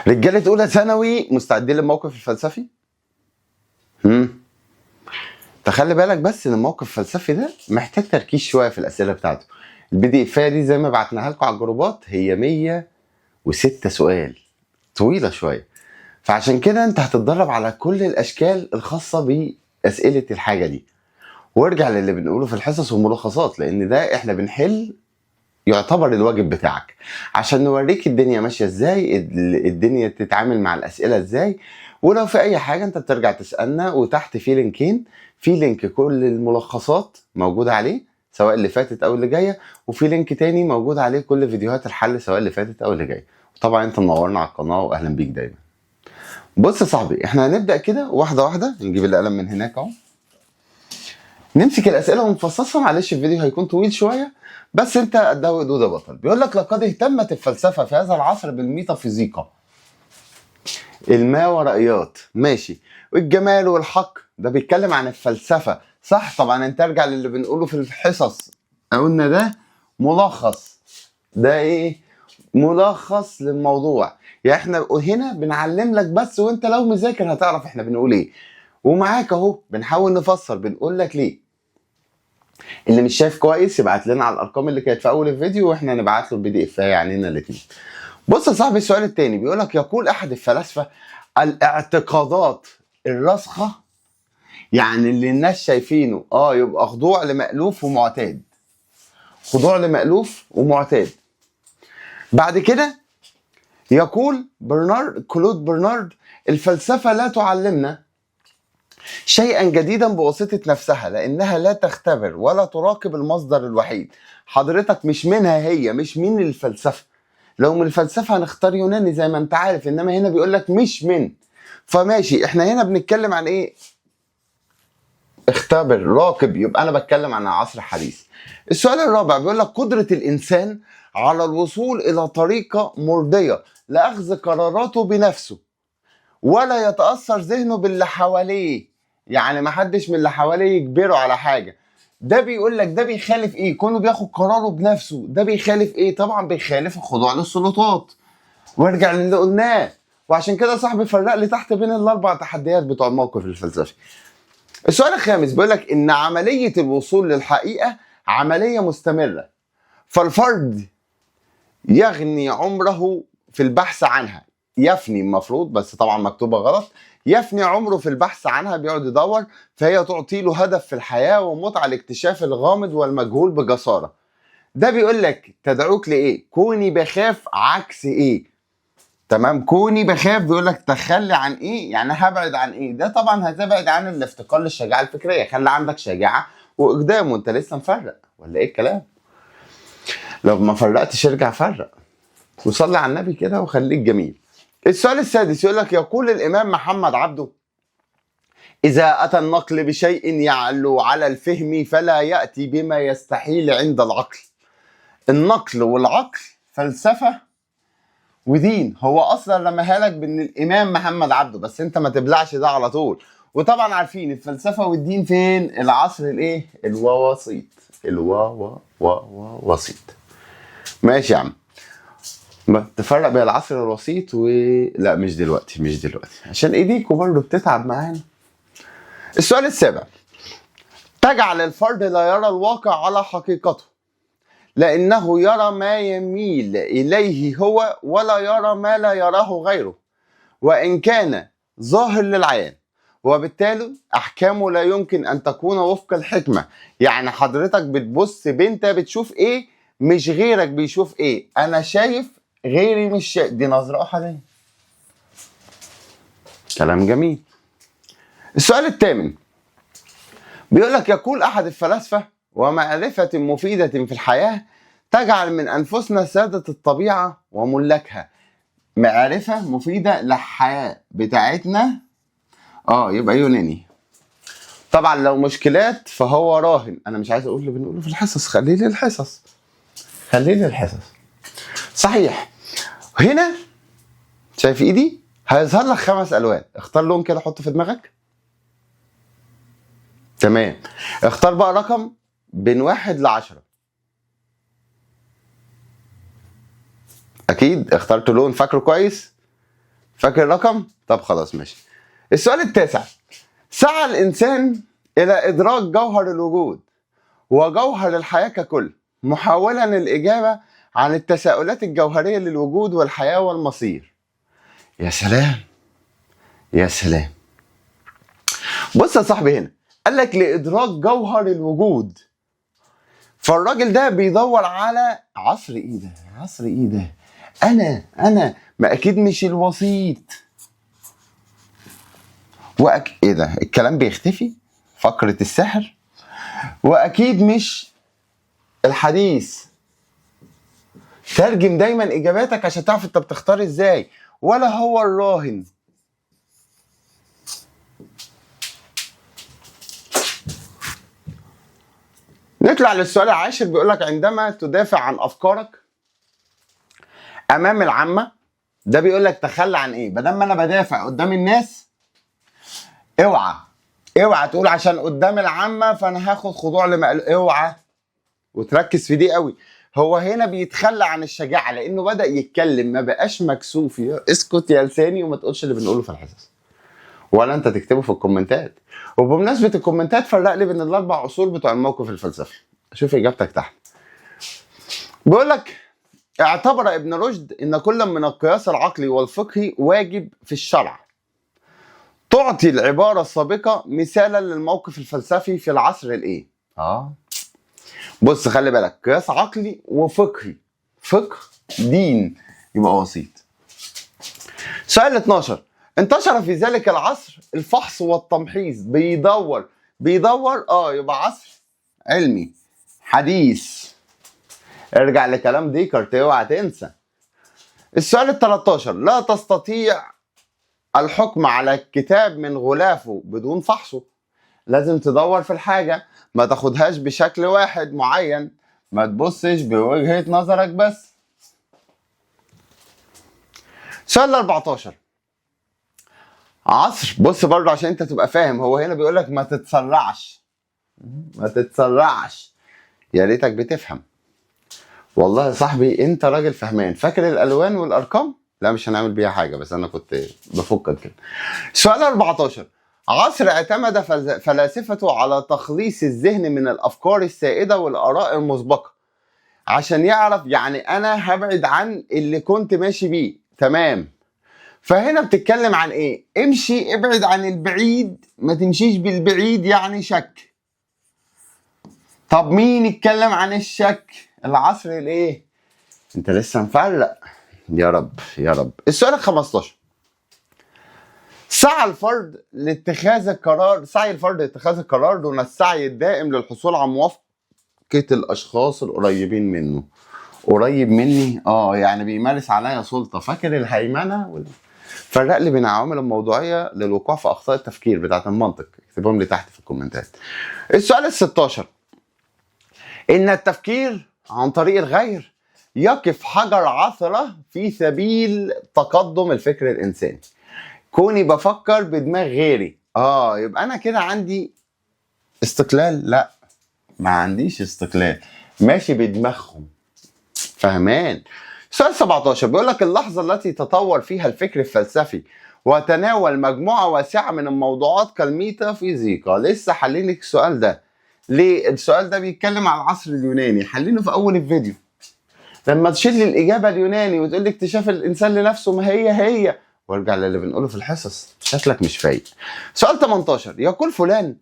رجاله اولى ثانوي مستعدين للموقف الفلسفي؟ تخلي بالك بس ان الموقف الفلسفي ده محتاج تركيز شوية في الاسئلة بتاعته. ال PDF دي زي ما بعتناها لكم على الجروبات هي 106 سؤال، طويلة شوية، فعشان كده انت هتتدرب على كل الاشكال الخاصة باسئلة الحاجة دي، وارجع للي بنقوله في الحصص والملخصات، لان ده احنا بنحل يعتبر الواجب بتاعك عشان نوريك الدنيا ماشية ازاي، الدنيا تتعامل مع الاسئلة ازاي. ولو في اي حاجة انت بترجع تسالنا، وتحت في لينكين، في link كل الملخصات موجودة عليه سواء اللي فاتت او اللي جاية، وفي link تاني موجود عليه كل فيديوهات الحل سواء اللي فاتت او اللي جاية. وطبعا انت منورنا على القناة واهلا بيك دايما. بص يا صاحبي، احنا هنبدا كده واحدة واحدة، نجيب القلم من هناك اهو، نمسك الاسئلة ونفصصها. معلش الفيديو هيكون طويل شوية بس انت قدها وقدود يا بطل. بيقول لك لقد اهتمت الفلسفة في هذا العصر بالميتافيزيقا، الماورائيات، ماشي، والجمال والحق. ده بيتكلم عن الفلسفة صح؟ طبعا انت ارجع للي بنقوله في الحصص، قلنا ده ملخص، ده ايه؟ ملخص للموضوع. يعني احنا هنا بنعلم لك بس، وانت لو مذاكر هتعرف احنا بنقول ايه، ومعاك اهو بنحاول نفسر، بنقول لك ليه. اللي مش شايف كويس يبعت لنا على الارقام اللي كانت في اول الفيديو واحنا نبعت له ال PDF عنينا الاثنين. بص يا صاحبي، السؤال الثاني بيقول لك يقول احد الفلاسفة الاعتقادات الراسخة، يعني اللي الناس شايفينه يبقى خضوع لمألوف ومعتاد، خضوع لمألوف ومعتاد. بعد كده يقول برنارد، كلود برنارد، الفلسفة لا تعلمنا شيئا جديدا بواسطة نفسها لأنها لا تختبر ولا تراقب المصدر الوحيد. حضرتك مش منها، هي مش من الفلسفة. لو من الفلسفة هنختار يوناني زي ما انت عارف، انما هنا بيقول لك مش من، فماشي. احنا هنا بنتكلم عن ايه؟ اختبر، راقب، يبقى انا بتكلم عن العصر الحديث. السؤال الرابع بيقول لك قدرة الانسان على الوصول الى طريقة مرضية لاخذ قراراته بنفسه ولا يتأثر ذهنه باللي حواليه، يعني ما حدش من اللي حواليه يجبره على حاجة. ده بيقول لك ده بيخالف ايه؟ كونه بياخد قراره بنفسه، ده بيخالف ايه؟ طبعا بيخالف الخضوع للسلطات. وارجع للي قلناه، وعشان كده صاحبي فرق لي تحت بين الاربع تحديات بتوع الموقف الفلسفي. السؤال الخامس بيقول لك ان عملية الوصول للحقيقة عملية مستمرة، فالفرد يغني عمره في البحث عنها، يفني المفروض بس طبعا مكتوبة غلط، يفني عمره في البحث عنها، بيقعد يدور، فهي تعطي له هدف في الحياة ومتعة لاكتشاف الغامض والمجهول بجسارة. ده بيقول لك تدعوك لإيه؟ كوني بخاف عكس إيه؟ تمام، كوني بخاف بيقول لك تخلي عن إيه؟ يعني هبعد عن إيه؟ ده طبعا هتبعد عن الافتقار للشجاعة الفكرية، خلي عندك شجاعة وإقدام، وأنت لسه مفرق ولا إيه الكلام؟ لو ما فرقتش ارجع فرق، وصلي على النبي كده وخليك جميل. السؤال السادس يقول لك يقول الإمام محمد عبده إذا أتى النقل بشيء يعلو على الفهم فلا يأتي بما يستحيل عند العقل. النقل والعقل فلسفة ودين، هو أصلا رماها لك بأن الإمام محمد عبده، بس أنت ما تبلعش ده على طول. وطبعا عارفين الفلسفة والدين فين؟ العصر الإيه؟ الوسيط، الواو وا وسيط. ماشي يا عم، تفرق بين العصر الوسيط و لا مش دلوقتي، مش دلوقتي عشان ايديكوا برضه بتتعب معانا. السؤال السابع تجعل الفرد لا يرى الواقع على حقيقته لأنه يرى ما يميل إليه هو ولا يرى ما لا يراه غيره وإن كان ظاهر للعيان، وبالتالي أحكامه لا يمكن أن تكون وفق الحكمة. يعني حضرتك بتبص بنت بتشوف إيه، مش غيرك بيشوف إيه، أنا شايف غيري مش شايف، دي نظرة أحادية. كلام جميل. السؤال الثامن بيقول لك يقول أحد الفلاسفة ومعرفة مفيدة في الحياة تجعل من أنفسنا سادة الطبيعة وملكها. معرفة مفيدة للحياة بتاعتنا، يبقى يوناني. طبعا لو مشكلات فهو راهن. أنا مش عايز أقول اللي بنقوله في الحصص، خليه للحصص، خليه للحصص. صحيح. هنا شايف ايدي هيظهر لك 5 الوان، اختار لون كده حطه في دماغك. تمام. اختار بقى رقم بين 1 ل10. اكيد اخترت لون فاكره كويس. فاكر الرقم؟ طب خلاص ماشي. السؤال التاسع، سعى الإنسان إلى إدراك جوهر الوجود وجوهر الحياة ككل، محاولا الإجابة عن التساؤلات الجوهرية للوجود والحياة والمصير. يا سلام يا سلام. بص يا صاحبي، هنا قال لك لإدراك جوهر الوجود، فالراجل ده بيدور على عصر ايه ده؟ عصر ايه ده؟ انا ما اكيد مش الوسيط. ايه ده؟ الكلام بيختفي؟ فقرة السحر. واكيد مش الحديث. ترجم دايما اجاباتك عشان تعرف انت بتختار ازاي. ولا هو الراهن. نطلع للسؤال العاشر، بيقول لك عندما تدافع عن افكارك امام العامة، ده بيقول لك تخلى عن ايه؟ بدل ما انا بدافع قدام الناس، اوعى اوعى تقول عشان قدام العامة فانا هاخد خضوع لما، اوعى، وتركز في دي قوي. هو هنا بيتخلى عن الشجاعة لانه بدا يتكلم، ما بقاش مكسوف. اسكت يا لساني وما تقولش اللي بنقوله في الحصص، ولا انت تكتبه في الكومنتات. وبمناسبة الكومنتات، فرق لي بين الاربع عصور بتوع الموقف الفلسفي، شوف اجابتك تحت. بيقول لك اعتبر ابن رشد ان كل من القياس العقلي والفقهي واجب في الشرع. تعطي العبارة السابقة مثالا للموقف الفلسفي في العصر الايه؟ بص خلي بالك، قياس عقلي وفقهي، فقه دين، يبقى وسيط. سؤال 12، انتشر في ذلك العصر الفحص والتمحيص. بيدور يبقى عصر علمي حديث. ارجع لكلام ديكارت، اوعى تنسى. السؤال 13، لا تستطيع الحكم على الكتاب من غلافه بدون فحصه. لازم تدور في الحاجة، ما تاخدهاش بشكل واحد معين، ما تبصش بوجهة نظرك بس. سؤال 14، عصر، بص برضه عشان انت تبقى فاهم، هو هنا بيقولك ما تتسرعش، ما تتسرعش. يا ريتك بتفهم. والله يا صاحبي انت راجل فهمان. فاكر الالوان والارقام؟ لا مش هنعمل بيها حاجة، بس انا كنت بفكك كده. سؤال 14، عصر اعتمد فلاسفته على تخليص الذهن من الافكار السائدة والاراء المسبقة عشان يعرف، يعني انا هبعد عن اللي كنت ماشي بيه، تمام. فهنا بتتكلم عن ايه؟ امشي، ابعد عن البعيد، ما تمشيش بالبعيد، يعني شك. طب مين اتكلم عن الشك؟ العصر الايه؟ انت لسه مفرق. يا رب يا رب. السؤال 15، سعى الفرد لاتخاذ القرار، سعي الفرد لاتخاذ القرار دون السعي الدائم للحصول على موافقة الاشخاص القريبين منه. قريب مني؟ يعني بيمارس عليا سلطة. فاكر الهيمنة؟ فرق لي بين العوامل الموضوعية للوقوع في اخطاء التفكير بتاعة المنطق، اكتبهم لي تحت في الكومنتات. السؤال 16، ان التفكير عن طريق الغير يقف حجر عثرة في سبيل تقدم الفكر الانساني. كوني بفكر بدماغ غيري، يبقى انا كده عندي استقلال؟ لا، ما عنديش استقلال، ماشي بدماغهم، فهمان. سؤال 17 بيقول لك اللحظة التي تطور فيها الفكر الفلسفي وتناول مجموعة واسعة من الموضوعات كالميتافيزيقا. لسه حلين السؤال ده. ليه؟ السؤال ده بيتكلم على العصر اليوناني، حلينه في أول الفيديو. لما تشيل لي الإجابة اليوناني وتقول لي اكتشاف الإنسان لنفسه، ما هي هي، وارجع للي بنقوله في الحصص، شكلك مش فايق. سؤال 18، يقول فلان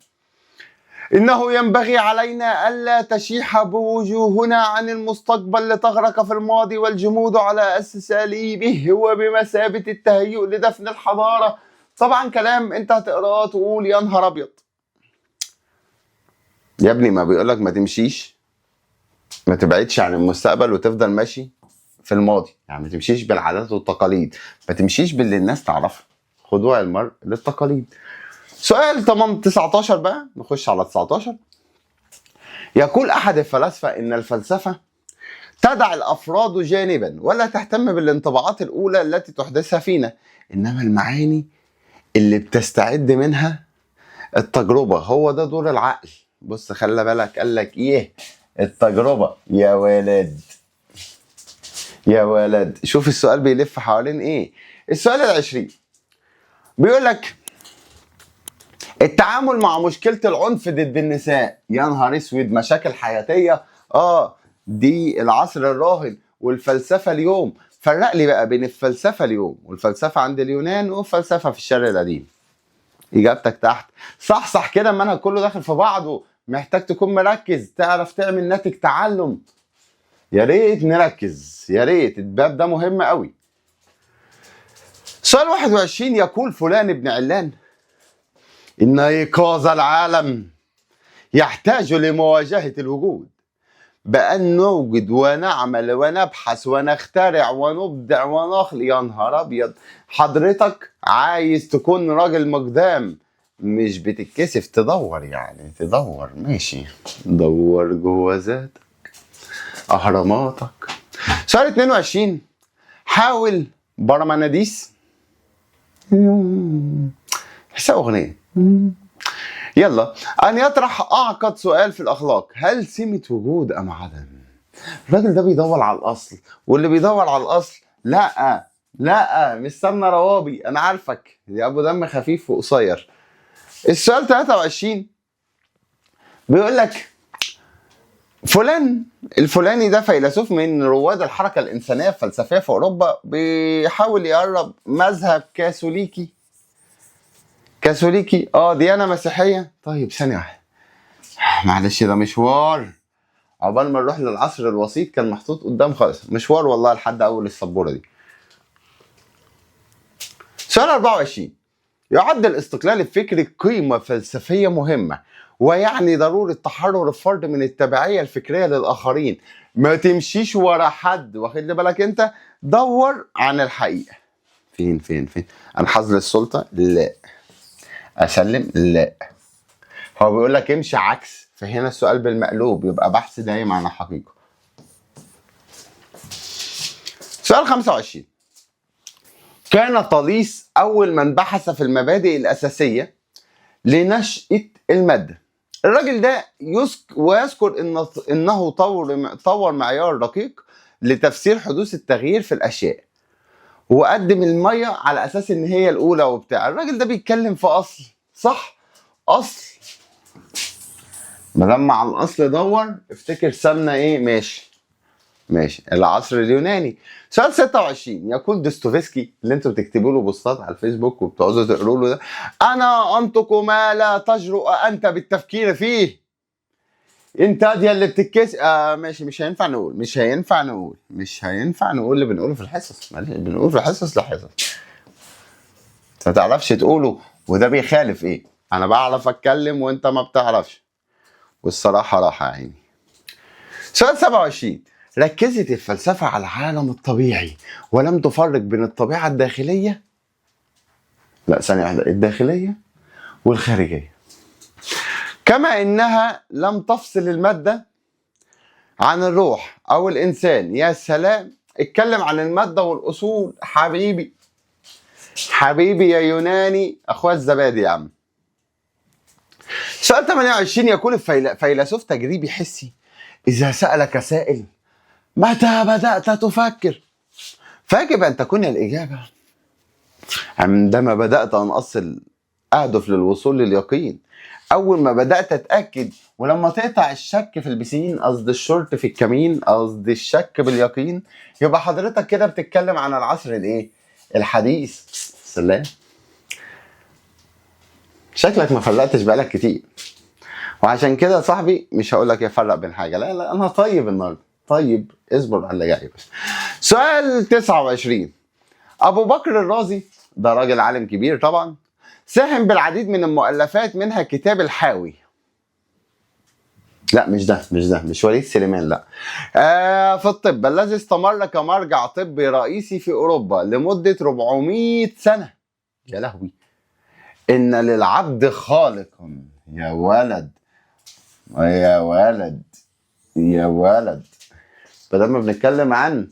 إنه ينبغي علينا ألا تشيح بوجوهنا عن المستقبل لتغرق في الماضي والجمود على أساليبه هو بمثابة التهيؤ لدفن الحضارة. طبعا كلام أنت هتقراه تقول يا نهار أبيض. يا ابني ما بيقولك ما تمشيش، ما تبعدش عن المستقبل وتفضل ماشي في الماضي، يعني ما تمشيش بالعادات والتقاليد، ما تمشيش باللي الناس تعرفه، خضوع المرء للتقاليد. سؤال 19 بقى، نخش على 19. يقول أحد الفلاسفة إن الفلسفة تدع الأفراد جانبا ولا تهتم بالانطباعات الأولى التي تحدثها فينا، إنما المعاني اللي بتستعد منها التجربة. هو ده دور العقل. بص خلي بالك، قال لك إيه؟ التجربة يا ولد يا ولد. شوف السؤال بيلف حوالين إيه؟ السؤال 20 بيقول لك التعامل مع مشكلة العنف ضد النساء. يا نهار اسود، مشاكل حياتية. دي العصر الراهن والفلسفة اليوم. فرق لي بقى بين الفلسفة اليوم والفلسفة عند اليونان والفلسفة في الشرق القديم. اجابتك تحت. صح صح كده، المنهج كله داخل في بعضه، محتاج تكون مركز، تعرف تعمل ناتج تعلم. يا ريت نركز، يا ريت، الباب ده مهم قوي. سؤال 21 يقول فلان ابن علان إن إيقاظ العالم يحتاج لمواجهة الوجود بأن نوجد ونعمل ونبحث ونخترع ونبدع ونخلق. يا نهار أبيض، حضرتك عايز تكون راجل مقدام، مش بتتكسف تدور، يعني تدور، ماشي، دور جوه ذاتك، أهراماتك. سؤال 22 حاول برمناديس، تحسها أغنية، يلا، أن يطرح أعقد سؤال في الأخلاق: هل سمة وجود أم عدم؟ الراجل ده بيدور على الأصل، واللي بيدور على الأصل لا لا مش سمنة روابي، أنا عارفك يا أبو دم خفيف وقصير. السؤال 23 بيقول لك فلان الفلاني ده فيلسوف من رواد الحركة الإنسانية الفلسفية في أوروبا، بيحاول يقرب مذهب كاثوليكي. كاثوليكي، ديانة مسيحية. طيب ثانية واحدة، معلش ده مشوار عقبال ما نروح للعصر الوسيط، كان محطوط قدام خالص، مشوار والله لحد أول السبورة دي. سؤال 24 يعد الاستقلال الفكري قيمة فلسفية مهمة، ويعني ضرورة تحرر الفرد من التبعية الفكرية للآخرين. ما تمشيش ورا حد، واخد بالك انت، دور عن الحقيقة. فين فين فين؟ انحاز للسلطة؟ لا. اسلم؟ لا. هو بيقول لك امشي عكس، فهنا السؤال بالمقلوب، يبقى بحث دايم عن الحقيقة. سؤال 25 كان طاليس أول من بحث في المبادئ الأساسية لنشأة المادة. الراجل ده ويذكر إنه طور معيار دقيق لتفسير حدوث التغيير في الأشياء، وقدم المية على أساس إن هي الأولى وبتاع. الراجل ده بيتكلم في أصل، صح؟ أصل، ما دام على الأصل دور، افتكر سمنة إيه؟ ماشي ماشي، العصر اليوناني. سؤال 26 يقول دوستويفسكي اللي انتوا بتكتبوا له بوستات على الفيسبوك وبتقعدوا تقروا له ده: انا انطق ما لا تجرؤ انت بالتفكير فيه. انت دي اللي بتتكس. ماشي، مش هينفع نقول، مش هينفع نقول، مش هينفع نقول اللي بنقوله في الحصص، معلش، بنقول في الحصص لحصص، ما تعرفش تقوله، وده بيخالف ايه؟ انا بعرف اتكلم وانت ما بتعرفش، والصراحة راحة يا عيني. سؤال 27 ركزت الفلسفة على العالم الطبيعي ولم تفرق بين الطبيعة الداخلية، لا ثانية واحدة، الداخلية والخارجية، كما إنها لم تفصل المادة عن الروح أو الإنسان. يا سلام، اتكلم عن المادة والأصول. حبيبي حبيبي يا يوناني، أخويا الزبادي يا عم. سؤال 28 يقول فيلسوف تجريبي حسي: إذا سألك سائل متى بدأت تفكر؟ فيجب أن تكون الإجابة عندما بدأت أن أصل، أهدف للوصول لليقين، أول ما بدأت أتأكد. ولما تقطع الشك في البسين، قصد الشرط في الكمين، قصد الشك باليقين، يبقى حضرتك كده بتتكلم عن العصر الإيه؟ الحديث. سلام، شكلك ما فرقتش بقالك كتير، وعشان كده يا صاحبي مش هقول لك يفرق بين حاجة، لا لا أنا طيب النهارده، طيب اصبر على اللي جاي بس. سؤال 29 أبو بكر الرازي ده راجل عالم كبير طبعا، ساهم بالعديد من المؤلفات منها كتاب الحاوي. لا مش ده، مش ده، مش وليد سليمان، لا. في الطب الذي استمر كمرجع طبي رئيسي في أوروبا لمدة 400 سنة. يا لهوي. إن للعبد خالق. يا ولد يا ولد يا ولد، بدل ما بنتكلم عن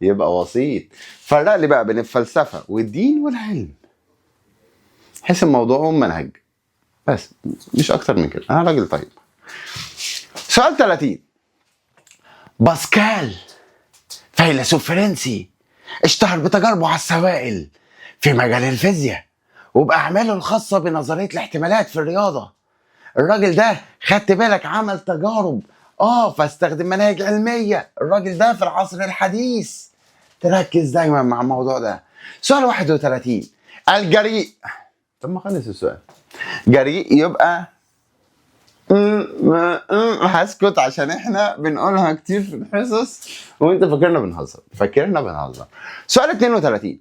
يبقى وسيط. فرق لي بقى بين الفلسفة والدين والعلم، حس الموضوع منهج بس، مش أكتر من كده. أنا راجل طيب. سؤال 30 باسكال فيلسوف فرنسي اشتهر بتجاربه على السوائل. في مجال الفيزياء وبأعماله الخاصة بنظرية الاحتمالات في الرياضة. الراجل ده خدت بالك عمل تجارب، فاستخدم مناهج علمية. الراجل ده في العصر الحديث، تركز دايما مع الموضوع ده. سؤال 31، الجريء. طب ما خلص السؤال. جريء يبقى هسكت عشان احنا بنقولها كتير في الحصص وانت فاكرنا بنهزر، فاكرنا بنهزر. سؤال 32،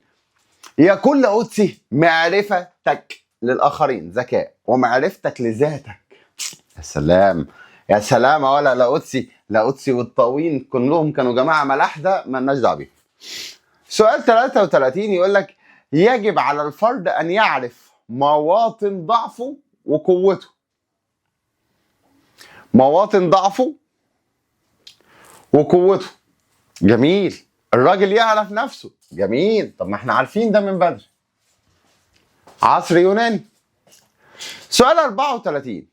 يقول لاوتسي معرفتك للاخرين ذكاء ومعرفتك لذاتك. يا سلام يا سلام، ولا لاوتسي، لاوتسي والطاوين كلهم كانوا جماعة ملاحده مالناش دعوه بيهم. سؤال 33 يقول لك يجب على الفرد ان يعرف مواطن ضعفه وقوته. مواطن ضعفه وقوته. جميل، الراجل يعرف نفسه. جميل، طب ما احنا عارفين ده من بدري، عصر يوناني. سؤال 34،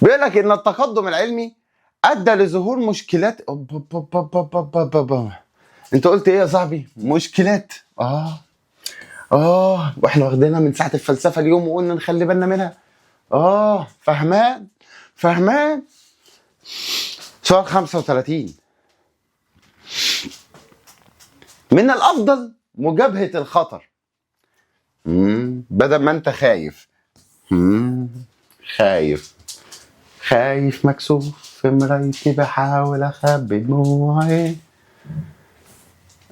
بيقول لك ان التقدم العلمي ادى لظهور مشكلات. انت قلت ايه يا صاحبي؟ مشكلات. واحنا واخدينها من ساعة الفلسفة اليوم وقلنا نخلي بالنا منها. فهمان فهمان. سؤال 35، من الافضل مجابهة الخطر. بدل ما انت خايف. خايف خايف مكسوف في مرايتي بحاول اخبي دموعي.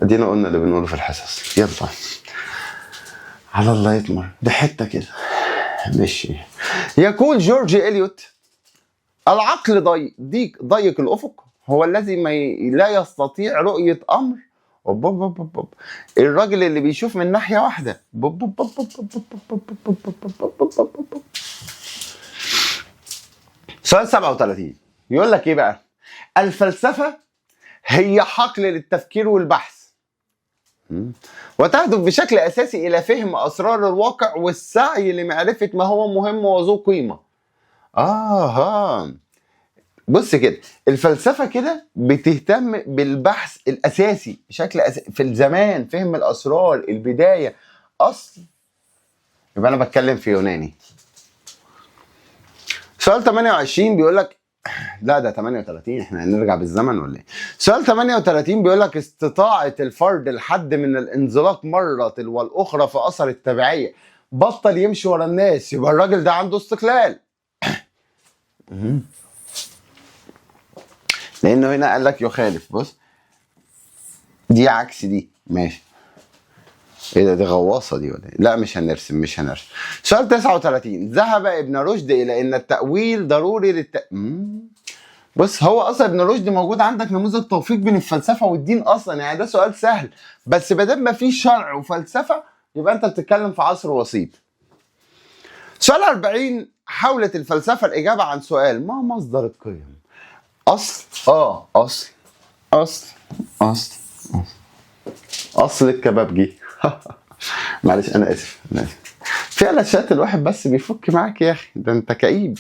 ادينا قلنا اللي بنقوله في الحصص. يلا على الله يطمر ده حتة كده ماشي. يقول جورج اليوت العقل ضيق الافق هو الذي ما لا يستطيع رؤية امر. الراجل اللي بيشوف من ناحية واحدة. سؤال 37 يقول لك ايه بقى؟ الفلسفة هي حقل للتفكير والبحث وتهدف بشكل اساسي الى فهم اسرار الواقع والسعي لمعرفة ما هو مهم وذو قيمة. بص كده، الفلسفة كده بتهتم بالبحث الاساسي بشكل أساسي في الزمان، فهم الاسرار، البداية، اصل. يبقى انا بتكلم في يوناني. سؤال 28 بيقول لك، لا ده 38، احنا هنرجع بالزمن ولا ايه؟ سؤال 38 بيقول لك استطاعة الفرد الحد من الانزلاق مرة تلو الأخرى في أثر التبعية. بطل يمشي ورا الناس، يبقى الراجل ده عنده استقلال. لأنه هنا قال لك يخالف. بص دي عكس دي، ماشي. ايه ده، دي غواصه دي ولا ايه؟ لا مش هنرسم مش هنرسم. سؤال 39، ذهب ابن رشد الى ان التأويل ضروري بص هو اصلا ابن رشد موجود عندك نموذج توفيق بين الفلسفة والدين اصلا، يعني ده سؤال سهل، بس بدل ما فيه شرع وفلسفة يبقى انت بتتكلم في عصر وسيط. سؤال 40، حاولت الفلسفة الاجابة عن سؤال ما مصدر القيم؟ اصل اصل اصل اصل اصل اصل الكبابجي. معلش انا اسف انا اسف. في قلشات الواحد بس بيفك معاك يا اخي، ده انت كئيب،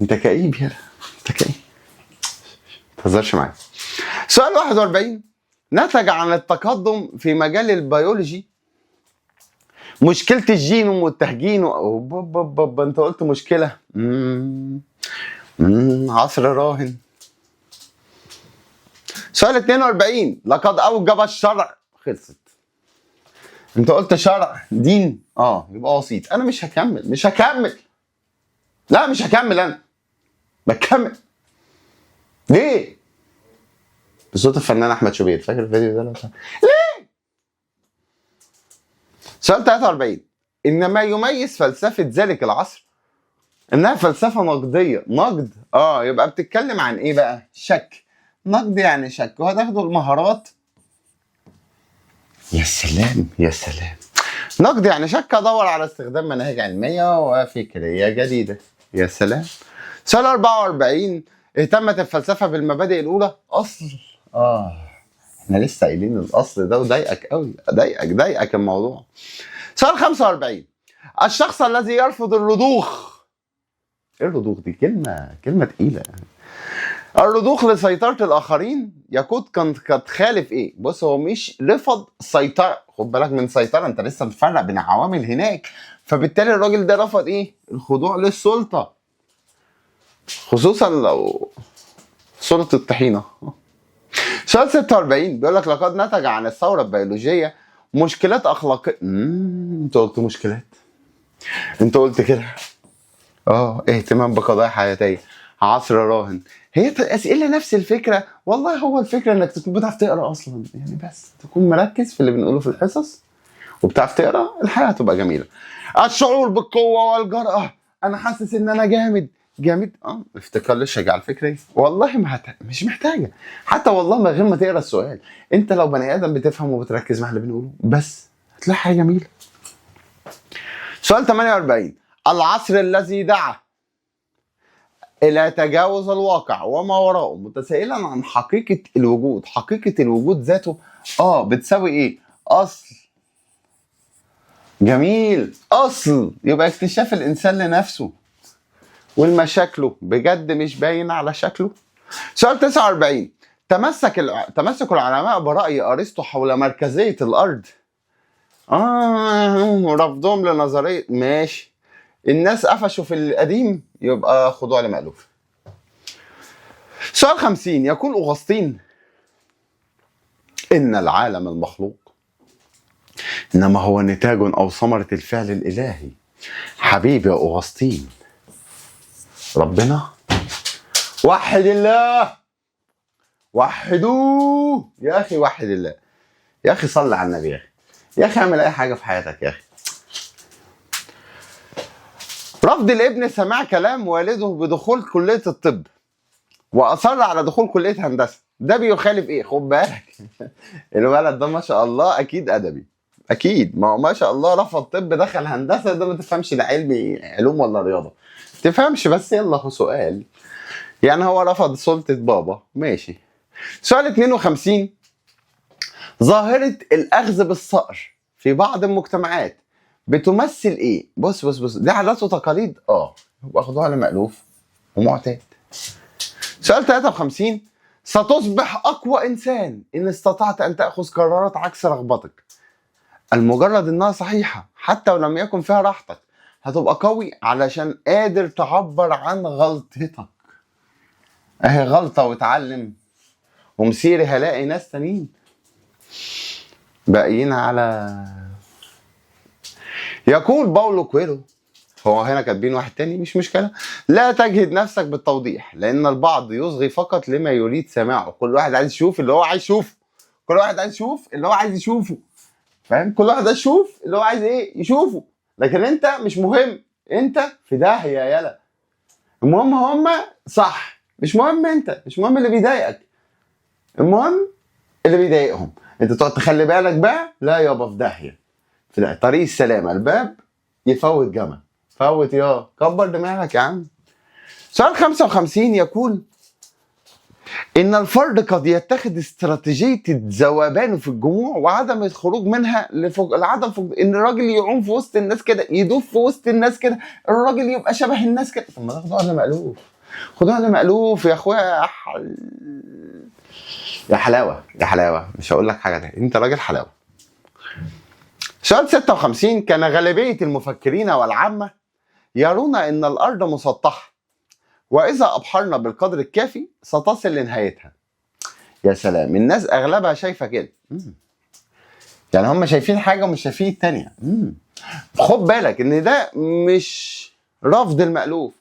انت كئيب يا انت كئيب، ما تهزرش معايا. سؤال 41، نتج عن التقدم في مجال البيولوجي مشكلة الجينوم والتهجين انت قلت مشكلة. عصر راهن. سؤال 42، لقد اوجب الشرع. خلصت. انت قلت شرع دين، يبقى وسيط. انا مش هكمل مش هكمل، لا مش هكمل، انا بكمل ليه؟ بصوت الفنان احمد شوبير، فاكر الفيديو ده؟ ليه؟ سؤال 43، ان ما يميز فلسفة ذلك العصر انها فلسفة نقدية. نقد يبقى بتتكلم عن ايه بقى؟ شك. نقد يعني شك، وهتاخدوا المهارات. يا سلام يا سلام. نقد يعني شك، ادور على استخدام مناهج علمية وفكريه جديدة. يا سلام. سؤال 44، اهتمت الفلسفة بالمبادئ الاولى. اصل احنا لسه قايلين الاصل ده وضايقك قوي، ضايقك ضايقك الموضوع. سؤال 45، الشخص الذي يرفض الرضوخ. ايه الرضوخ دي؟ كلمة تقيلة. الرضوخ لسيطرة الآخرين يقود كان قد خالف إيه؟ بص هو مش رفض سيطرة، خد بالك من سيطرة، أنت لسه بتفرق بين عوامل هناك، فبالتالي الراجل ده رفض إيه؟ الخضوع للسلطة، خصوصا لو سلطة الطحينة. سؤال 46 بيقول لك لقد نتج عن الثورة البيولوجية مشكلات أخلاقية. أنت قلت مشكلات، أنت قلت كده. اهتمام بقضايا حياتية، عصر راهن، هي أسئلة نفس الفكرة. والله هو الفكرة إنك تكون بتعرف تقرأ أصلا، يعني بس تكون مركز في اللي بنقوله في الحصص وبتعرف تقرأ، الحياة هتبقى جميلة. الشعور بالقوة والجرأة، أنا حاسس إن أنا جامد جامد. افتكار للشجاعة الفكرية. والله ما مش محتاجة حتى والله من غير ما تقرأ السؤال، أنت لو بني آدم بتفهم وبتركز مع اللي بنقوله بس هتلاقي حاجة جميلة. سؤال 48، العصر الذي دعا إلى تجاوز الواقع وما وراءه متسائلا عن حقيقة الوجود. حقيقة الوجود ذاته بتساوي إيه؟ أصل. جميل، أصل يبقى اكتشاف الإنسان لنفسه والمشاكله بجد مش باين على شكله. سؤال 49، تمسك العلماء برأي أرسطو حول مركزية الأرض. رفضهم لنظرية، ماشي. الناس قفشوا في القديم، يبقى خضوع لمألوف. سؤال 50، يقول أغسطين إن العالم المخلوق إنما هو نتاج أو ثمرة الفعل الإلهي. حبيبي يا أغسطين، ربنا وحد الله، وحدوه يا أخي، وحد الله يا أخي، صل على النبي يا أخي، يا أخي اعمل أي حاجة في حياتك يا أخي. رفض الابن سماع كلام والده بدخول كلية الطب وأصر على دخول كلية هندسة، ده بيخالف إيه؟ خد بالك الولد ده ما شاء الله أكيد أدبي، أكيد، ما هو ما شاء الله رفض طب دخل هندسة، ده ما تفهمش ده علمي علوم ولا رياضة، تفهمش، بس يلا هو سؤال يعني، هو رفض سلطة بابا، ماشي. سؤال 52، ظاهرة الأخذ بالصقر في بعض المجتمعات بتمثل ايه؟ بص بص بص، دي عادات وتقاليد، يبقى خدوها لمألوف ومعتاد. سؤال 53، ستصبح أقوى إنسان إن استطعت أن تأخذ قرارات عكس رغبتك، المجرد إنها صحيحة حتى ولم يكن فيها راحتك، هتبقى قوي علشان قادر تعبر عن غلطتك. اهي غلطة واتعلم، ومسيري هلاقي ناس تانيين باقيين على. يقول باولو كويلو، هو هنا كاتبين واحد تاني مش مشكلة، لا تجهد نفسك بالتوضيح لأن البعض يصغي فقط لما يريد سماعه. كل واحد عايز يشوف اللي هو عايز يشوفه، كل واحد عايز يشوف اللي هو عايز يشوفه، فاهم؟ كل واحد عايز يشوف اللي هو عايز ايه يشوفه، لكن انت مش مهم، انت في داهية يالا، المهم هما صح، مش مهم انت، مش مهم اللي بيضايقك، المهم اللي بيضايقهم. انت تقعد تخلي بالك بقى، لا يابا في داهية، في داهية. طريق السلامة، الباب يفوت جمل، فوت يا كبر دماغك يا عم. سؤال 55 يقول إن الفرد قد يتخذ استراتيجية الذوبان في الجموع وعدم الخروج منها لفوق العدم فوق، إن الراجل يعوم في وسط الناس كده، يدوب في وسط الناس كده، الراجل يبقى شبه الناس كده. طب ما تاخدوها على مألوف، خدوها على مألوف يا أخويا. يا حلاوة يا حلاوة، مش هقول لك حاجة تاني، أنت راجل حلاوة. سؤال 56، كان غالبية المفكرين والعامة يرون أن الأرض مسطحة، وإذا أبحرنا بالقدر الكافي ستصل لنهايتها. يا سلام، الناس أغلبها شايفة كده، يعني هم شايفين حاجة ومش شايفين التانية. خد بالك إن ده مش رفض المألوف،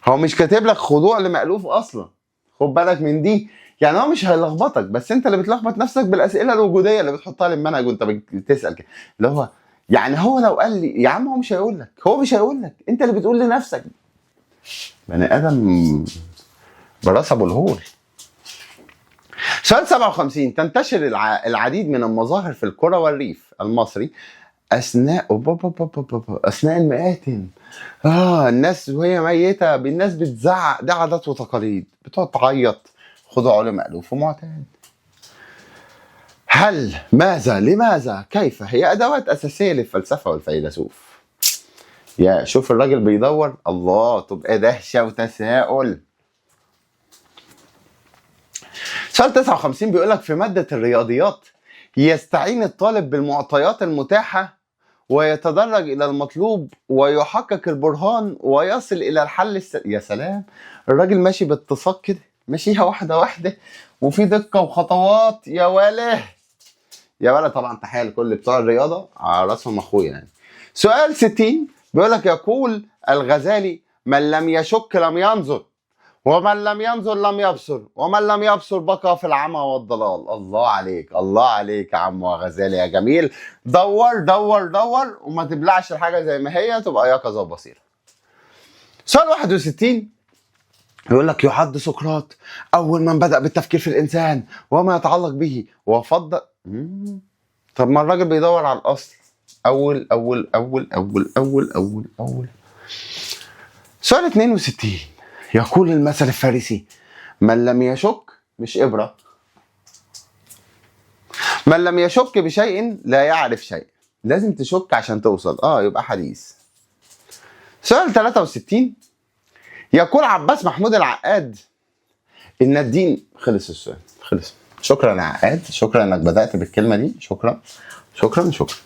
هو مش كاتب لك خضوع لمألوف أصلا، خد بالك من دي، يعني هو مش هيلخبطك، بس انت اللي بتلخبط نفسك بالاسئلة الوجودية اللي بتحطها للمنهج وانت بتسال كده، اللي هو يعني هو لو قال لي يا عم هو مش هيقول لك، هو مش هيقول لك، انت اللي بتقول لنفسك. بني ادم براس ابو الهول. سؤال 57، تنتشر العديد من المظاهر في القرى والريف المصري اثناء اثناء المآتم. الناس وهي ميته الناس بتزعق، ده عادات وتقاليد، بتقعد تعيط، خضوع لمألوف ومعتاد. هل، ماذا، لماذا، كيف، هي أدوات أساسية للفلسفة والفيلسوف. يا شوف الراجل بيدور، الله، تبقى دهشة وتساؤل. سؤال 59 بيقول لك في مادة الرياضيات يستعين الطالب بالمعطيات المتاحة ويتدرج إلى المطلوب ويحقق البرهان ويصل إلى الحل يا سلام، الراجل ماشي باتساق كده، ماشيها واحدة واحدة وفي دقة وخطوات. يا وله يا ولا. طبعا تحية لكل بتوع الرياضة، على راسهم أخويا يعني. سؤال 60 بيقول لك يقول الغزالي من لم يشك لم ينظر، ومن لم ينظر لم يبصر، ومن لم يبصر بقى في العمى والضلال. الله عليك، الله عليك يا عم غزالي يا جميل. دور دور دور وما تبلعش الحاجة زي ما هي، تبقى يقظة وبصيرة. سؤال 61 يقول لك يعد سقراط أول من بدأ بالتفكير في الإنسان وما يتعلق به وفضل. طب ما الراجل بيدور على الأصل. أول أول أول أول أول أول أول. سؤال 62 يقول المثل الفارسي من لم يشك مش إبرة، من لم يشك بشيء لا يعرف شيء. لازم تشك عشان توصل. يبقى حديث. سؤال 63 يقول عباس محمود العقاد إن الدين. خلص السؤال، خلص. شكرا يا عقاد، شكرا إنك بدأت بالكلمة دي، شكرا شكرا شكرا.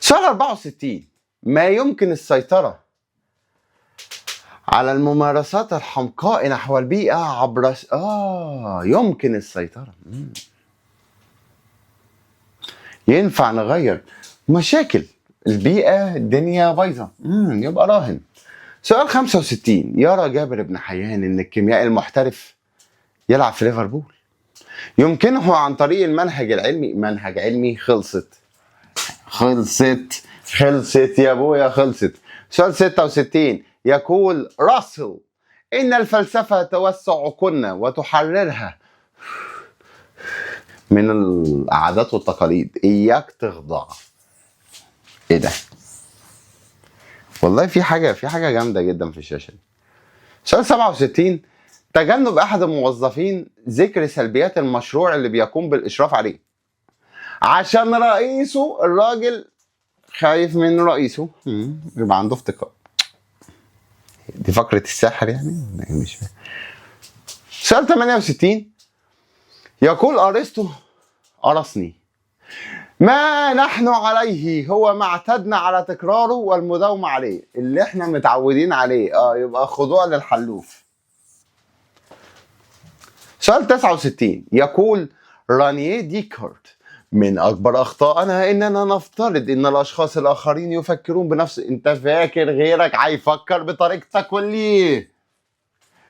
سؤال 64 ما يمكن السيطرة على الممارسات الحمقاء نحو البيئة عبر يمكن السيطرة. ينفع نغير مشاكل البيئة، الدنيا بايظة، يبقى راهن. سؤال 65 يرى جابر بن حيان إن الكيميائي المحترف يلعب في ليفربول يمكنه عن طريق المنهج العلمي. منهج علمي. خلصت خلصت خلصت يا ابويا، خلصت. سؤال 66 يقول راسل إن الفلسفة توسع عقولنا وتحررها من العادات والتقاليد، إياك تخضع. إيه ده؟ والله في حاجة جامدة جدا في الشاشة دي. سؤال 67 تجنب أحد الموظفين ذكر سلبيات المشروع اللي بيقوم بالإشراف عليه عشان رئيسه، الراجل خايف من رئيسه، يبقى عنده افتقار. دي فقرة الساحر يعني؟ مش فاهم. سؤال 68 يقول أرسطو أرسني ما نحن عليه هو ما اعتدنا على تكراره والمداومة عليه. اللي احنا متعودين عليه، يبقى خضوع للحلوف. سؤال 69 يقول رانيه ديكارت من أكبر أخطائنا إننا نفترض إن الأشخاص الآخرين يفكرون بنفس. أنت فاكر غيرك هيفكر بطريقتك ولا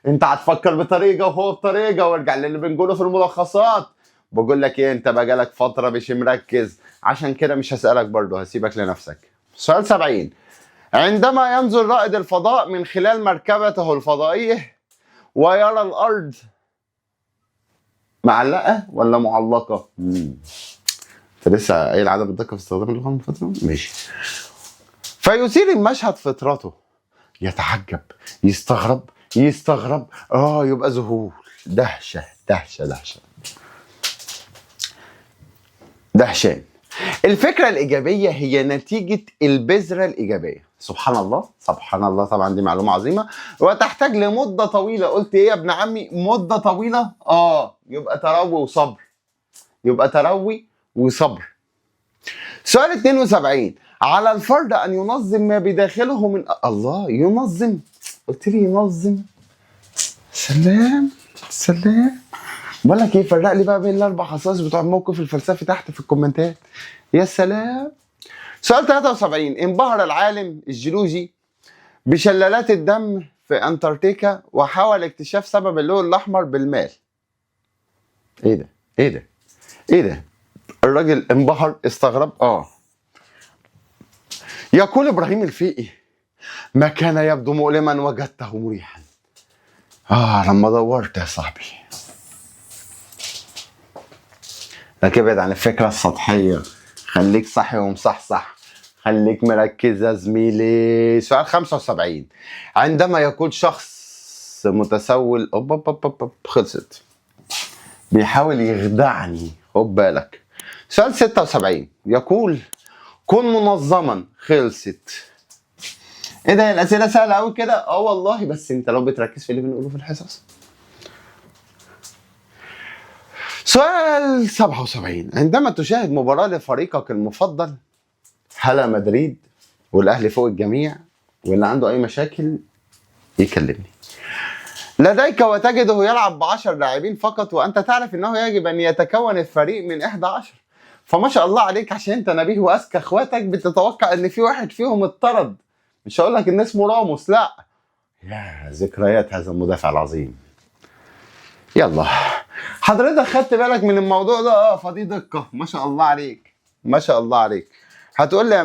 أنت هتفكر بطريقة وهو بطريقة؟ وارجع للي بنقوله في الملخصات. بقول لك إيه، أنت بقالك فترة مش مركز، عشان كده مش هسألك برضه، هسيبك لنفسك. سؤال 70 عندما ينظر رائد الفضاء من خلال مركبته الفضائية ويرى الأرض معلقة ولا معلقة؟ انت لسه قايل عدم الدقة في استخدام اللغة من فترة؟ ماشي. فيثير المشهد فطرته، يتعجب، يستغرب يستغرب، يبقى ذهول، دهشة دهشة دهشة دهشان. الفكرة الإيجابية هي نتيجة البذرة الإيجابية. سبحان الله سبحان الله، طبعا دي معلومة عظيمة وتحتاج لمدة طويلة. قلت إيه يا ابن عمي؟ مدة طويلة؟ يبقى تروي وصبر، يبقى تروي وصبر. سؤال 72 على الفرد أن ينظم ما بداخله من الله. ينظم، قلت لي ينظم. سلام سلام. بقول لك ايه، فرق لي بقى بين الاربع خصائص بتوع الموقف الفلسفي تحت في الكومنتات. يا سلام. سؤال 73 انبهر العالم الجيولوجي بشلالات الدم في انتاركتيكا وحاول اكتشاف سبب اللون الاحمر بالمال. ايه ده؟ ايه ده؟ ايه ده؟ الراجل انبهر، استغرب. يقول ابراهيم الفقي ما كان يبدو مؤلما وجدته مريحا. لما دورت يا صاحبي. لكن ابعد عن الفكرة السطحية، خليك صحي ومصحصح، خليك مركز يا زميلي. سؤال 75 عندما يقول شخص متسول، أوب أوب أوب أوب، خلصت، بيحاول يخدعني، خد بالك. سؤال 76 يقول كن منظما، خلصت. ايه ده، الاسئله سهله قوي كده؟ والله، بس انت لو بتركز في اللي بنقوله في الحصص. سؤال 77، عندما تشاهد مباراة لفريقك المفضل هلا مدريد والاهلي فوق الجميع، واللي عنده اي مشاكل يكلمني، لديك وتجده يلعب ب10 لاعبين فقط، وانت تعرف انه يجب ان يتكون الفريق من 11، فما شاء الله عليك عشان انت نبيه واذكى اخواتك بتتوقع ان في واحد فيهم اتطرد. مش هقول لك ان اسمه راموس، لا، يا ذكريات هذا المدافع العظيم. يلا حضرتك خدت بالك من الموضوع ده؟ فدي دقة، ما شاء الله عليك، ما شاء الله عليك. هتقول لي يا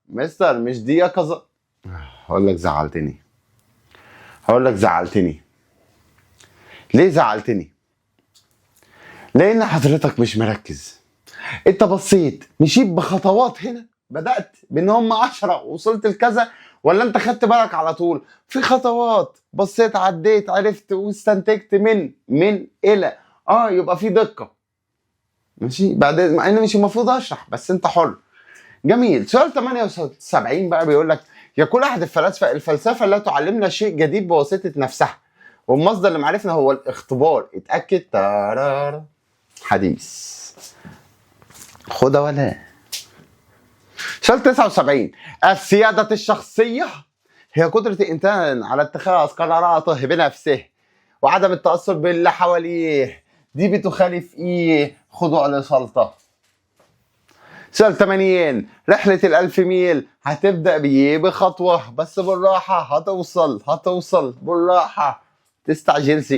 مستر مش دي يقظة؟ هقول لك زعلتني، هقول لك زعلتني. ليه زعلتني؟ لان حضرتك مش مركز. انت بصيت مشيت بخطوات، هنا بدأت بان هم 10 وصلت لكذا، ولا انت خدت بالك على طول؟ في خطوات، بصيت عديت عرفت واستنتجت من الى، يبقى في دقة. ماشي، بعد مع ان مش المفروض اشرح بس انت حر. جميل. سؤال 78 بقى بيقول لك يقول احد الفلاسفة الفلسفة لا تعلمنا شيء جديد بواسطة نفسها، والمصدر اللي معرفنا هو الاختبار. اتأكد. تارارا. حديث خدها ولا. سؤال 79، السيادة الشخصية هي قدرة الإنسان على اتخاذ قراراته بنفسه وعدم التأثر باللي حواليه. دي بتخالف إيه؟ خضوع لسلطة. سؤال 80، رحلة ال1000 ميل هتبدأ بإيه؟ بخطوة بس بالراحة، هتوصل بالراحة، تستعجلش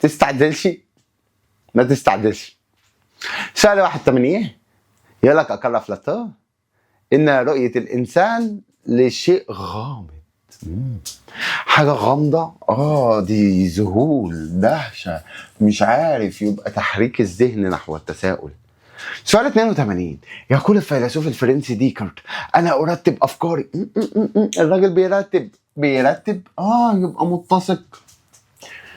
تستعجلش ما تستعجلش. سؤال 81، يقول لك أقر أفلاطون إن رؤية الإنسان لشيء غامض. حاجة غامضة، دي ذهول، دهشة، مش عارف، يبقى تحريك الذهن نحو التساؤل. سؤال 82، يقول الفيلسوف الفرنسي ديكارت أنا أرتب أفكاري. الراجل بيرتب، يبقى متسق.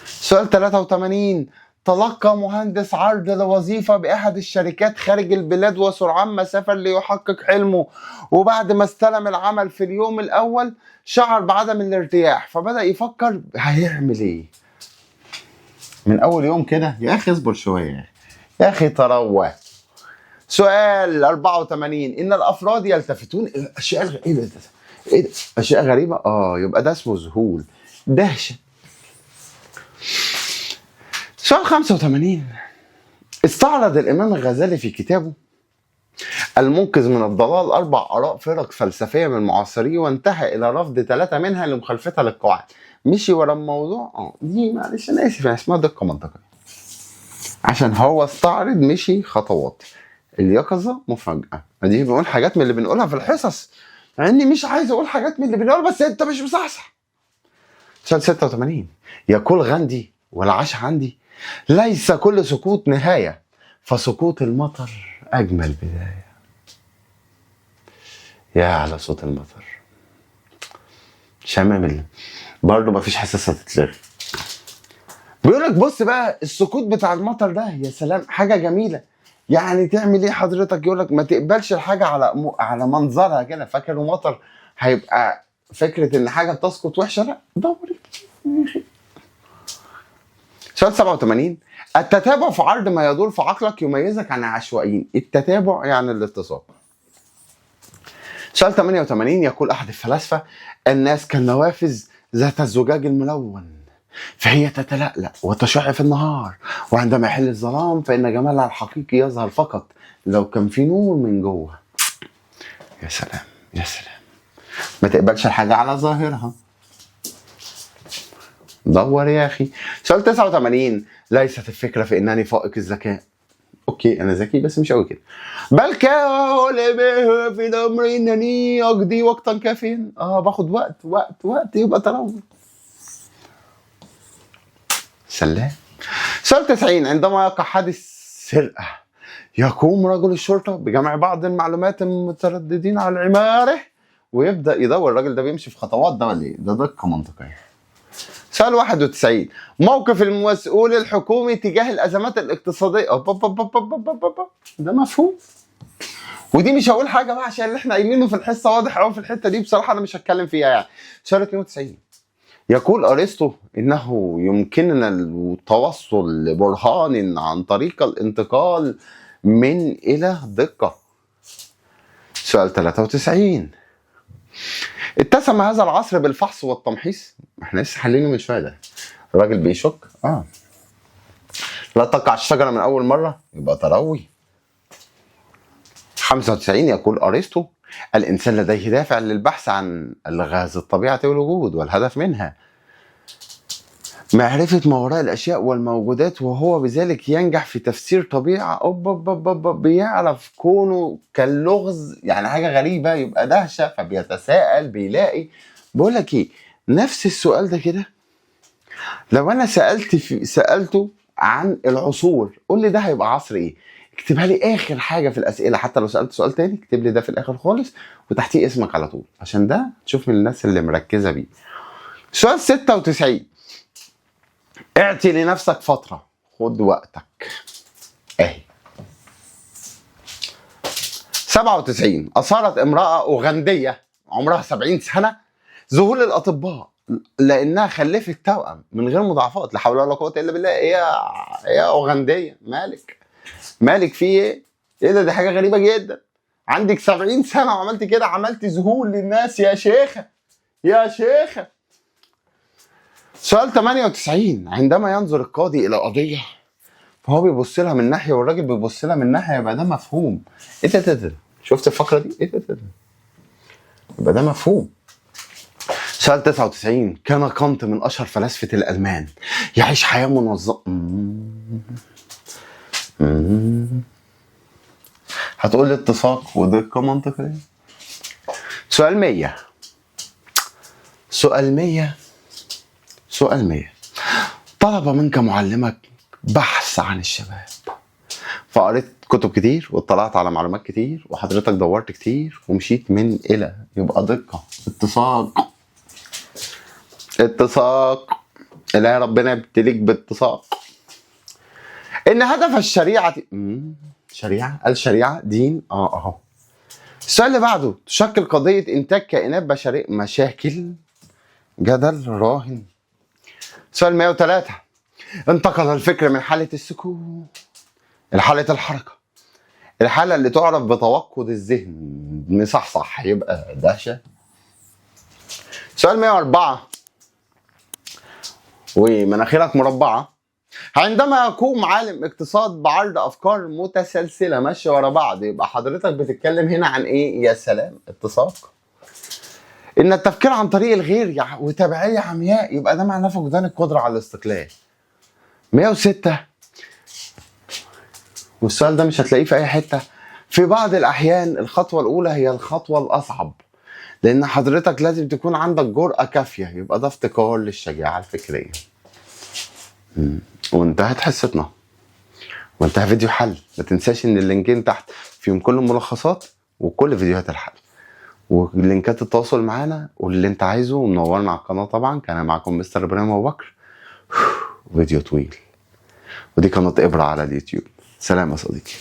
سؤال 83، تلقى مهندس عرض لوظيفة بأحد الشركات خارج البلاد وسرعان ما سافر ليحقق حلمه، وبعد ما استلم العمل في اليوم الأول شعر بعدم الارتياح، فبدأ يفكر هيعمل ايه من أول يوم كده. يا أخي اصبر شوية يا أخي، تروى. سؤال 84، إن الأفراد يلتفتون إلى أشياء إيه ده؟ إيه ده؟ أشياء غريبة، يبقى ده اسمه ذهول، دهشة. سؤال 85، استعرض الإمام الغزالي في كتابه المنقذ من الضلال 4 آراء فرق فلسفية من معاصريه، وانتهى إلى رفض 3 منها لمخالفتها للقواعد. مشي ورا الموضوع، دي معلش أنا آسف، اسمها دقة منطقية، عشان هو استعرض مشي خطوات. اليقظة مفاجأة، دي بنقول حاجات من اللي بنقولها في الحصص، مع إني مش عايز أقول حاجات من اللي بنقولها، بس أنت مش مصحصح. سؤال 86، يقول غاندي والعاش عندي ليس كل سقوط نهاية، فسقوط المطر أجمل بداية. يا على صوت المطر، شمام برضه مفيش حساسة تتلغي. بيقولك بص بقى السقوط بتاع المطر ده يا سلام، حاجة جميلة. يعني تعمل ايه حضرتك؟ يقولك ما تقبلش الحاجة على منظرها كده، فاكر المطر هيبقى فكرة ان حاجة بتسقط وحشة؟ لا، دوري. سؤال 87، التتابع في عرض ما يدور في عقلك يميزك عن العشوائيين. التتابع يعني الاتصال. سؤال 88، يقول أحد الفلاسفة الناس كالنوافذ ذات الزجاج الملون، فهي تتلألأ وتشع في النهار، وعندما يحل الظلام فإن جمالها الحقيقي يظهر فقط لو كان في نور من جوه. يا سلام يا سلام، ما تقبلش الحاجة على ظاهرها، دور يا أخي. سؤال 89، ليست الفكرة في أنني فائق الذكاء. أوكي أنا ذكي بس مش قوي كده، بل كان به في الأمر أنني أقضي وقتا كافيا. باخد وقت وقت وقت، يبقى تروي. سلام. سؤال 90، عندما يقع حادث سرقة يقوم رجل الشرطة بجمع بعض المعلومات المترددين على العمارة ويبدأ يدور. الراجل ده بيمشي في خطوات ده ولا إيه؟ ده دقة منطقية. سؤال 91، موقف المسؤول الحكومي تجاه الأزمات الاقتصادية. ده مفهوم، ودي مش هقول حاجة بقى عشان اللي احنا قايلينه في الحصة واضح قوي في الحتة دي، بصراحة أنا مش هتكلم فيها يعني. سؤال 92، يقول أرسطو إنه يمكننا التوصل لبرهان عن طريق الانتقال من إلى دقة. سؤال 93، اتسم هذا العصر بالفحص والتمحيص. احنا لسه حلينه من شوية، ده الراجل بيشك. لا تقع الشجرة من أول مرة، يبقى تروي. 95، يقول أرسطو الإنسان لديه دافع للبحث عن الغاز الطبيعة والوجود، والهدف منها معرفة ما وراء الأشياء والموجودات، وهو بذلك ينجح في تفسير طبيعة. أوب أوب أوب أوب، بيعرف كونه كاللغز، يعني حاجة غريبة، يبقى دهشة، فبيتساءل، بيلاقي. بقول لك إيه، نفس السؤال ده كده لو أنا سألته عن العصور، قول لي ده هيبقى عصر إيه؟ اكتبها لي آخر حاجة في الأسئلة، حتى لو سألت سؤال تاني اكتب لي ده في الآخر خالص وتحتيه اسمك على طول، عشان ده تشوف من الناس اللي مركزة بيه. سؤال 96، اعطي لنفسك فترة، خد وقتك. اهي. 97، أثارت امرأة أوغندية عمرها 70 سنة ذهول الأطباء لأنها خلفت توأم من غير مضاعفات. لا حول ولا قوة إلا بالله. إيه يا أوغندية، مالك مالك في إيه؟ إيه ده؟ دي حاجة غريبة جدا. عندك 70 سنة وعملت كده، عملت ذهول للناس يا شيخة يا شيخة. سؤال 98، عندما ينظر القاضي إلى قضية فهو بيبص لها من ناحية والراجل بيبص لها من ناحية، يبقى ده مفهوم. إيه ده ده؟ شفت الفقرة دي؟ إيه ده ده؟ يبقى ده مفهوم. سؤال 99، كان كانت من أشهر فلاسفة الألمان، يعيش حياة منظمة. هتقول لي اتساق ودقة منطقية. سؤال 100، سؤال 100، سؤال 100، طلب منك معلمك بحث عن الشباب، فقريت كتب كتير واطلعت على معلومات كتير وحضرتك دورت كتير ومشيت من إلى، يبقى دقة، اتساق، اتساق. لا ربنا يبتليك باتساق. إن هدف الشريعة شريعة، الشريعة دين. أهو. السؤال اللي بعده، تشكل قضية إنتاج كائنات بشرية مشاكل جدل راهن. سؤال 103، انتقل الفكر من حالة السكون إلى حالة الحركة، الحالة اللي تعرف بتوقد الذهن، مصحصح، يبقى دهشة. سؤال 104، ومناخيرك مربعة، عندما يقوم عالم اقتصاد بعرض أفكار متسلسلة ماشية ورا بعض، يبقى حضرتك بتتكلم هنا عن إيه؟ يا سلام، اتساق. إن التفكير عن طريق الغير وتبعية عمياء، يبقى ده معناه فقدان القدرة على الاستقلال. 106، والسؤال ده مش هتلاقيه في أي حتة. في بعض الأحيان الخطوة الأولى هي الخطوة الأصعب، لأن حضرتك لازم تكون عندك جرأة كافية، يبقى ده افتقار للشجاعة الفكرية. وانتهت حصتنا وانتهى فيديو حل. ما تنساش ان اللينكين تحت فيهم كل الملخصات وكل فيديوهات الحل ولينكات التواصل معانا واللي انت عايزه، ومنورنا على القناة. طبعا كان معكم مستر ابراهيم ابو بكر. فيديو طويل، ودي قناة إبرة على اليوتيوب. سلام يا صديقي.